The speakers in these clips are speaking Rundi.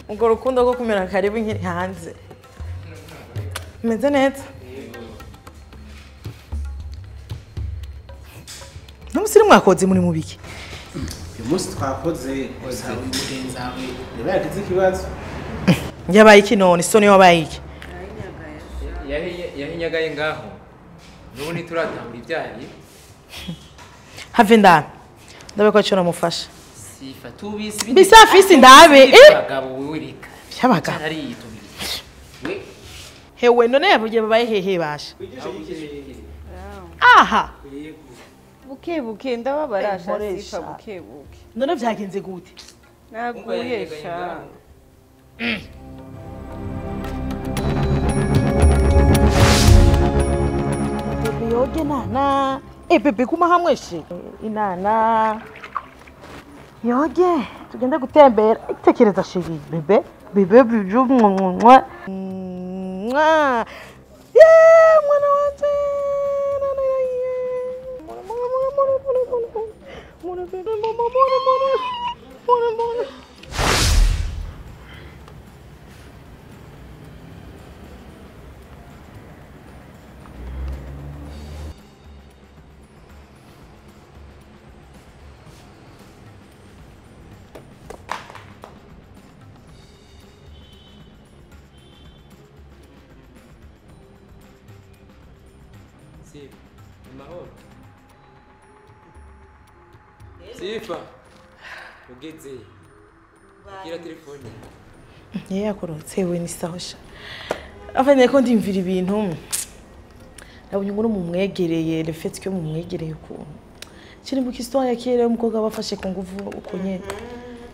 Ubwo rukundo rwo kumera karibu nkiri hanze. Meze neza. Numusiri mwakoze muri mubiki. Uyu munsi twakoze gusa umugenzi wawe niba yagize ikibazo. Yabaye iki none? Isoni wabaye iki? Yahinyagaye ngaho. Nubu ntituratangura ibyayi. Have ndabe. Ndabe ko cyo namufasha. Sifa tubisi bisa fisi ndabe. Bagabo wewe reka. Byabagabo. Ari yitubiri. We hewe none yavuye babaye hehe basha. Aha. Buke buke ndababarasha sifa buke buke. None vyagenze gute? Naguye sha. Bebe yoge nana. Bebe kuma hamwe shi. Inana. Yoge tugenda gutembera. Tekereza shiri bebe. Bebe biju mwa. Mwa. Ye mwana wanje. Sifa, amahoro. Sifa, ugeze. Akira telefone. Yeye akorotse we ni sahosha. Afanye ko ndimvira ibintu. Nabonye ngo mumwegereye, le fait que mumwegereye ukuntu. Kiri mu histoire ya kera umukobwa bafashe ku nguvu uko nyene.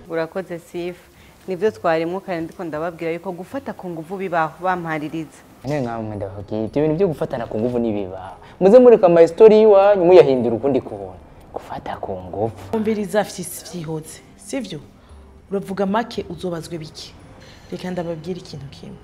Urakoze Sifa. Nivyo twarimo kandi ndiko ndababwira yuko gufata ku nguvu bibaho bampaririza. Nene nkamwe ndababwira ibyo bintu byo gufatana ku nguvu nibibaho. Muze mureka ama story yiwanyu muyahindura ukundi kubona. Gufata ku nguvu. Umviriza afise vyihotse, sivyo? Uravuga make uzobazwe biki. Reka ndababwira ikintu kimwe.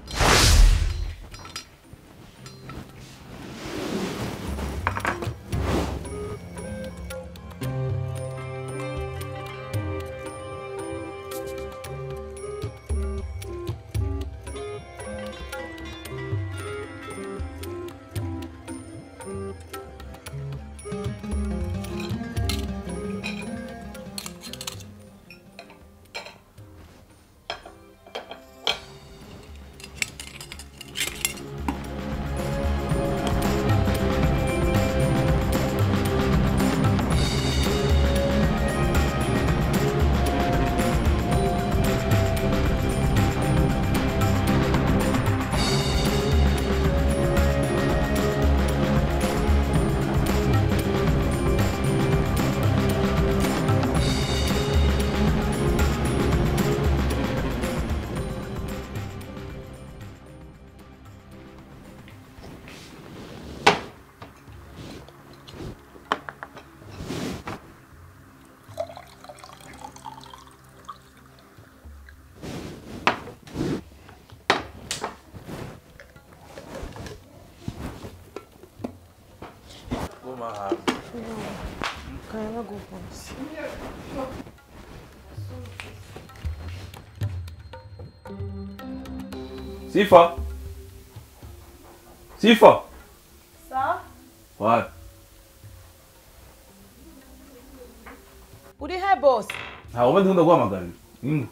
Sifa. Sifa. Sa? Ouais. Uri he boss? Ntawe ndikunda guhamagara. Ingo.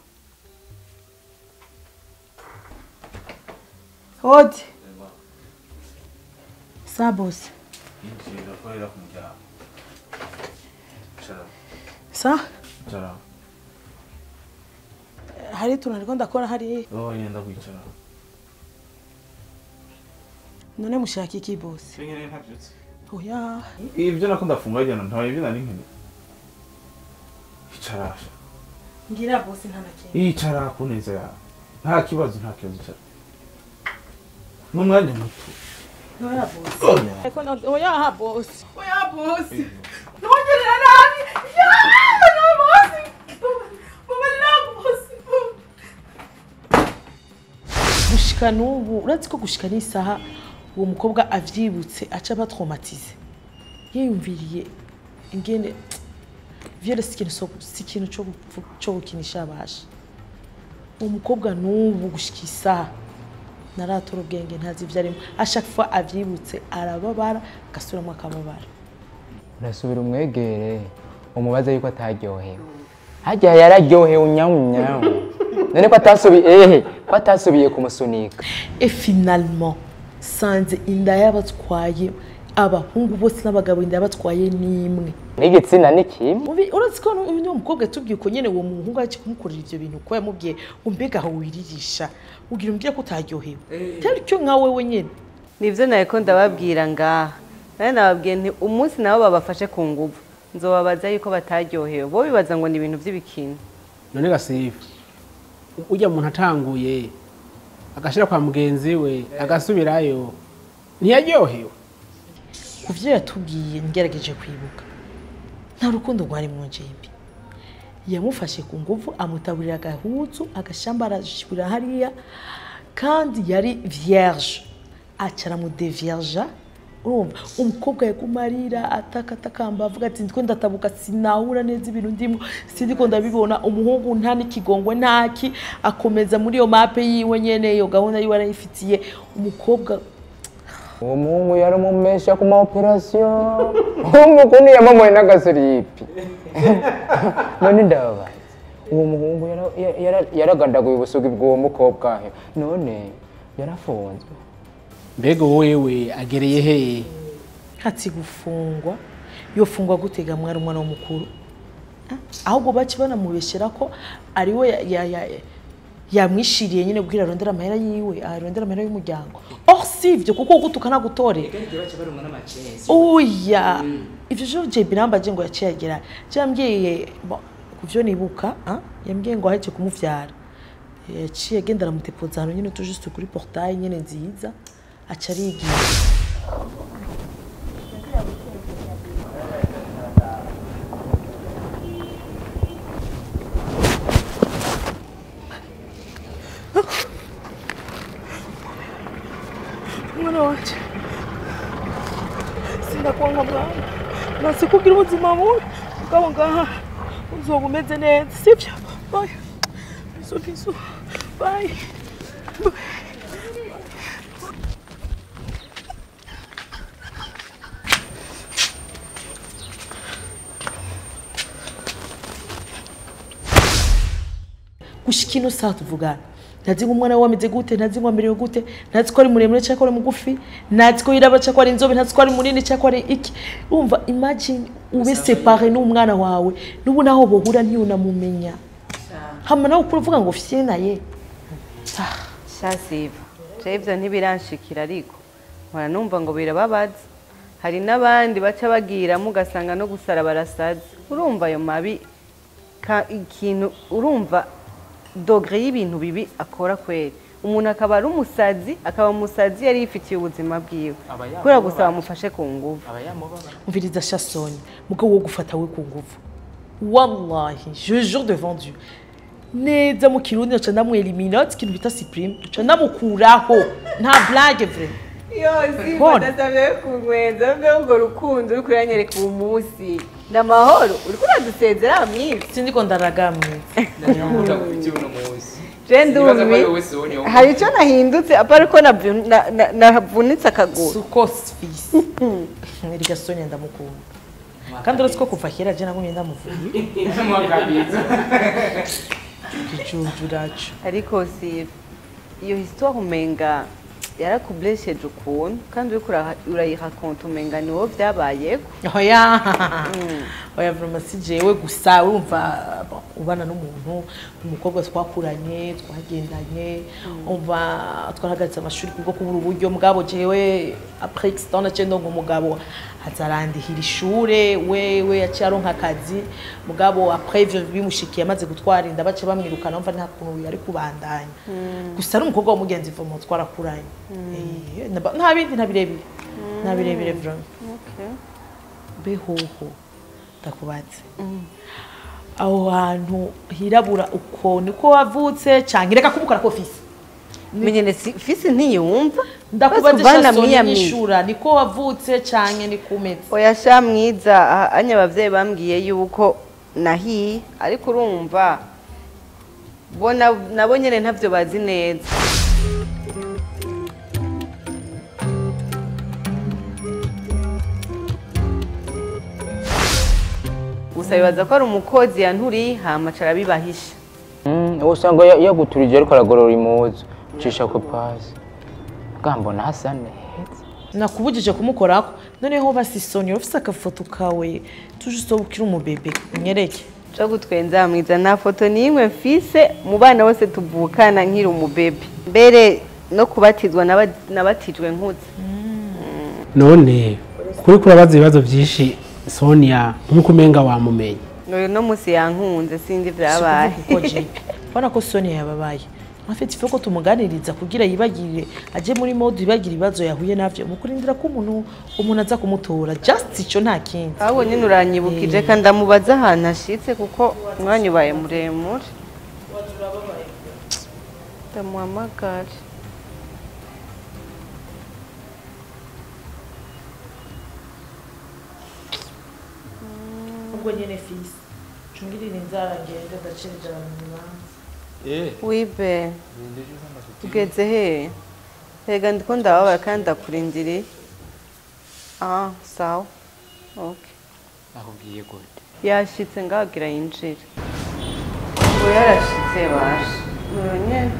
Hodi. Sa boss. Injira korera ku muryango. Cara. Sa? Cara. Hari tunariko ndakora hari. Oh, yenda kwicara. None mushaka iki boss? Nkeneye ntavyutse. Oya. Ibyo nakunda funga jana ntawe ibyo nari nkeneye. Icara. Ngira boss nta nakintu. Icara kuneza ya. Nta kibazo nta kibazo icara. N'umwanya muto. Oya boss. Oya boss. Oya boss. Nongerera nabi. Ya, no boss. Mubarira boss. Gushika n'ubu uratse ko gushika n'isaha uwo mukobwa avyibutse aca batraumatize. Yiyumviriye ingene viole si ikintu cyo gukinisha abasha. Uwo mukobwa n'ubu gushika isaha naratora ubwenge, ntazi ibyo arimo. À chaque fois avyibutse arababara, agasubiramo akababara. Urasubira umwegere, umubaze yuko ataryohewe. Harya yararyohewe nyawu nyawu. None ko atasubiye, ehe, ko atasubiye kumusunika? Et finalement sanze inda yabatwaye abahungu bose n'abagabo, inda yabatwaye n'imwe. N'igitsina ni kimwe. Uretse ko n'uyu mukobwa yatubwiye uko nyene uwo muhungu yaje kumukorera ivyo bintu, ko yamubwiye ngo mbega aho wiririsha ugira umbwire ko utaryohewe, tel que nka wewe nyene. Nibyo nariko ndababwira ngaha. Nawe nababwiye nti umunsi nabo babafashe ku nguvu, nzobabaza yuko bataryohewe. Bo bibaza ngo ni ibintu by'ibikino. None gasifu, ujya muntu atanguye agashira kwa mugenzi we agasubirayo, ntiyaryohewe? Ku vyo yatubwiye, ngerageje kwibuka, nta rukundo rwari mu njembe. Yamufashe ku nguvu, amutaburira agahuzu, agashamba, arashira hariya, kandi yari vierge, aca aramudevierja. Urumva umukobwa yaguma arira, ataka, atakamba, avuga ati ndiko ndatabuka, sinahura neza ibintu ndimo, sindiko ndabibona. Umuhungu nta n'ikigongwe ntaki, akomeza muri iyo mape yiwe nyene, iyo gahunda yiwe arayifitiye umukobwa. Uwo muhungu yaramumesha ku ma opération, ukuntu yamamuye n'agasiripi. None ndababaza, uwo muhungu yaragandaguye ubusugi bw'uwo mukobwa, none yarafunzwe? Mbega wewe agereye hehe? Ati gufungwa, yofungwa gutega mwari umwana w'umukuru? Ahubwo baci banamubeshera ko ariwe yamwishiriye nyine kugira arondere amahera yiwe, arondere amahera y'umuryango. Or sivyo, kuko gutuka nagutorera. Oya, ivyo vyo je birambaje ngo yaciye agera. Yambwiye, bon, kuvyo nibuka, yambwiye ngo aheje kumuvyara, yaciye agenda aramutepoza ahantu nyine tout juste kuri portail nyine nziza, aca arigira. Mwana wanje, sindakwanga mwana, nasi kugira ubuzima bubi, mugabo ngaha uzoba umeze neza, sibyo? Bye, bisous, bisous, bye. Gushika ino saha tuvugana, ntazi ngo umwana we ameze gute, ntazi ngo amerewe gute, ntazi ko ari muremure cyangwa ko ari mugufi, ntazi ko yirabura cyangwa ko ari inzobe, ntazi ko ari munini cyangwa ko ari iki. Urumva, imagine ube séparé n'umwana wawe, n'ubu naho bohura ntiyunamumenya, hama nawe ukura uvuga ngo fyena ye. Shasiva, je ivyo ntibiranshikira, ariko mpora numva ngo birababaza. Hari n'abandi baca bagiramo ugasanga no gusara barasaze. Urumva ayo mabi, ikintu urumva degré y'ibintu bibi akora kweri, umuntu akaba ari umusazi, akaba umusazi yari yifitiye ubuzima bwiwe, kubera gusa bamufashe ku nguvu. Umviriza shasoni, mugabo wo gufata we ku nguvu, wallahi, je jure devant Dieu, neza mu Kirundi nca ndamwelimina, ikintu bita supprime, nca ndamukuraho, nta blague vraiment. Yo simba, ndasabye kunwenza mbe ngo rukundo uri kuranyereka uwo munsi ndamahoro, uriko uradusezera mwiza. Sindiko ndaraga mwiza. Je ndumi, hari icyo nahindutse apari ko navunitse akaguru? Suko fisi erega Sonia ndamukunda, kandi uretse ko kuva kera je nagumye ndamuvuga ikijuju racu. Ariko si iyo histoire umenga yarakublesheje ukuntu, kandi uriko urayirakonta umenga ni wowe byabayeko. Oya, oya, vraiment si jewe gusa. Urumva, bon, ubana n'umuntu, umukobwa twakuranye, twagendanye, umva twarahagaritse amashuri kubwo kubura uburyo. Mugabo jewe après accident naciye ndonka umugabo, azarandihira ishure. Wewe yaciye aronka akazi, mugabo après ivyo bimushikiye amaze gutwara inda, bace bamwirukana. Umva nta kuntu yari kubandanya. Gusa ari umukobwa w'umugenzi vomo, twarakuranye. Nta bindi, nta birebire, nta birebire vraiment. Behoho ndakubatse, aho hantu hirabura uko niko wavutse, canke reka kumukora ko fisi? Menyene fisi ntiyumva. Ndakubaze. Basi kuvana Shasoni. mwiyamiye. Nyishura, niko wavutse canke niko umeze? Oya sha mwiza, anya abavyeyi bambwiye yuko nahiye, ariko urumva Bo nabo nyene ntavyo bazi neza. Gusa bibaza ko ari umukozi yanturiye hama aca arabibahisha. Usanga yaguturije ariko aragorora impuzu cisha ko pasi bwambona hasa neza. Nakubujije kumukorako noneho basi Sonia ufise akafoto kawe tuje ukiri umubebe unyereke. Cyo gutwenza mwiza nta foto n'imwe mfise mu bana bose tuvukana nkiri umubebe. Mbere no kubatizwa nabatijwe nkuze. None kuri kurabaza ibibazo byinshi Sonia nkuko umenga wamumenye. Uyu no musi yankunze sindi vyabaye. Ubona ko Sonia yababaye. En fait, il faut ko tumuganiriza kugira yibagire aje muri mode yibagire ibibazo yahuye navyo mu kurindira ko umuntu aza kumutora just ico nta kindi. Ahubwo nyine uranyibukije kandi ndamubaza ahantu ashitse kuko umwanya ubaye muremure. Ndamuhamagara. Ubwo nyene fisi cungirira inzara ngende ndacirije abantu mu bibanza. Wibe tugeze he? Rega ndiko ndababara kandi ndakurindiriye. Ah, sawa. Okay. Nakubwiye gute? Yashitse ngagira yinjire. Ubu yarashitse basha. None